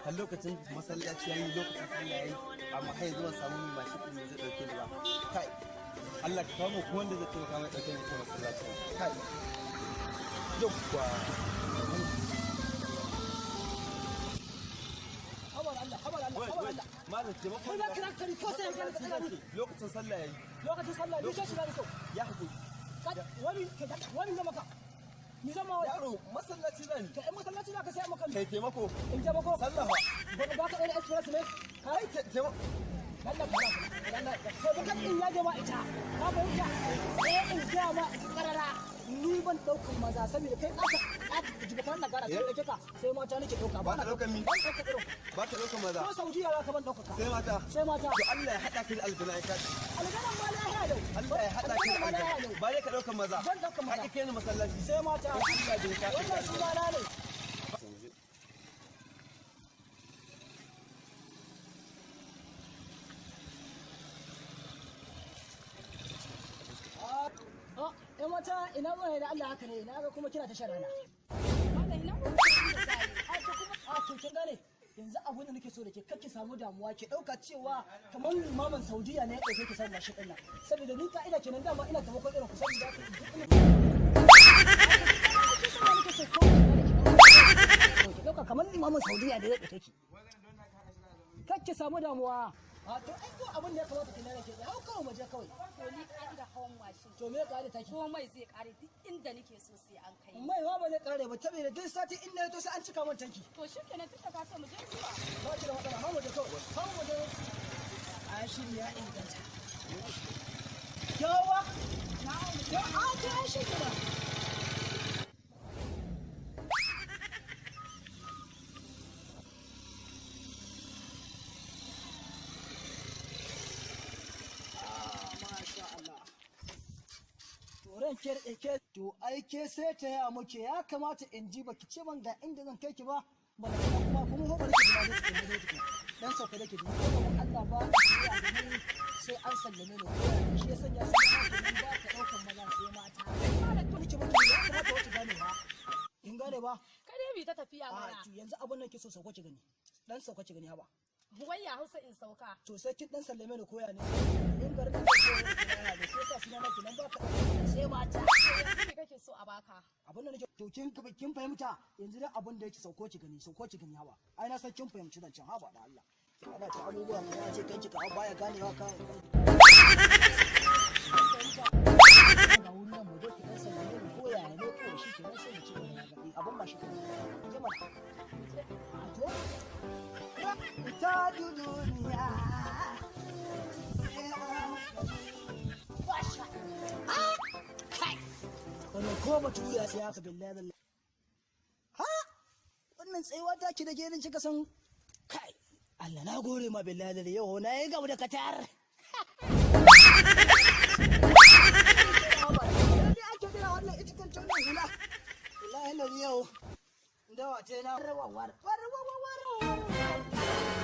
Har lokacin masallaci yayi, lokacin sallah yayi, amma har yanzu ban samu mai mashin din da zai dauke ni ba. Kai, Allah ka kawo mu ko wanda zai taimaka mai dauke ni ta masallaci. Kai, yawwa. Malam, taimako. Kai za ka kari ko sai ka tsaya ni. Lokacin sallah yayi. Lokacin sallah ni sai shiga da kyau. Ya haƙuri. Wani wani zama ka. Ni zama wani. Yaro, masallaci zan. Ka in masallaci za ka sai maka. Kai taimako. In taimako. Sallah fa. Ba ka ɗaya express ne? Kai taimako. Allah Allah. To ba kan in ya jama ita. Ka fahimta? Sai in ga ma karara. Ni ban ɗaukar maza saboda kai ka jibukan na gara sai ɗauke ka sai mata nake ɗauka. Ba ka ɗaukar mi? Ban ɗaukar irin. Ba ka ɗaukar maza. Ko Saudiya za ka ban ɗaukar ka. Sai mata. Sai mata. To Allah ya haɗa ka da aljanna ya kaci. Aljanna ma lahiya lau. Allah ya haɗa ka da aljanna. Ba dai ka ɗaukar maza. Ban ɗaukar maza. Ka kai ni masallaci. Sai mata. Allah bai ka. Wannan sunana ne. ‘Yan mata ina zuwa da Allah haka ne, ina ga kuma kina ta shan rana. Malam, ina kuma inda za ni. A to kuma a to kin gane yanzu abin da nake so da ke kake samu damuwa, ke dauka cewa kamar limamin Saudiya ne ya dauke ki san mashin din nan. Saboda ni ka'ida kenan dama ina taimakon irin ku saboda haka duk ina nake so ko ki dauka kamar limamin Saudiya ne ya dauke ki. Kake samu damuwa. A to ai ko abin da ya kamata ki nana ke hau kawai mu je kawai. To ni ka'ida hawan mashin. To me ka'ida take? Komai zai kare duk inda nake so sai an kai. Mai wa ba zai kare ba saboda duk sati in na to sai an cika man tanki. To shikenan tun da ka ce mu je zuwa. Ba ki da matsala, hau mu je kawai. Hau mu je. A shiri ya inganta. Yawa. Ya a to ai shi kenan. Masha Allah. To ran ke ke to ai ke sai ta ya muke ya kamata in ji baki ce ban ga inda zan kai ki ba. Bala kuma kuma ho bari ki ba da ki dan sauka da ki ji ko Allah ba ya ni sai an sallame ni. Shi ya sanya sai ba ka daukan maza sai mata. Malam, to Nake miki ya kamata wata gane ba. In gane ba? Kai dai bi ta tafiya A mana. to yanzu abun nan ke so sauka ki gani. Dan sauka ki gani haba. Wai ya Hausa in sauka. To sai kin dan sallame ni koya ne. In garin da kake koya ne sai sa suna nake nan ba ka sai mata. To yanzu me kake so a baka? Abin da nake to kin fahimta yanzu dai abin da yake sauko ki gani, sauko ki gani haba. Ai na san kin fahimci zancen haba da Allah. Ana ta abubuwa mu ce kanki ka baya ganewa ka. Ga wurin nan mu je ki dan sallame ni koya ne ko shi kenan sai mu ci gaba da gani abin ba shi kenan. Je mana. A to ita duniya sai an basha. Wannan ko bature sai haka billahi billahi. Ha? Wannan tsayuwa ta ki da gerin kika san kai. Allah na gore ma billahi da yau na yi gaba da katar. Ni ake jira wannan ita kan wannan hula. Billahi lazi yau. Dawa ce na war war war war war.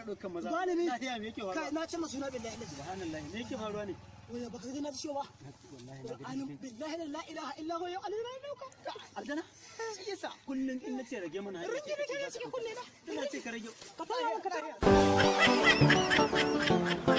Ɗaukar maza. Malami. Lafiya, me yake faruwa? Kai na ce masu na billahi lazi. Subhanallah, me yake faruwa ne? Wai baka ga na ji ciwo ba? Wallahi na ga Qur'anin billahi la ilaha illa huwa yau alina dauka. Aljana? Shi yasa kullum in nace rage mana hanya. Rinji rinji cikin kunne na. Ina ce ka rage. Ka fara ka.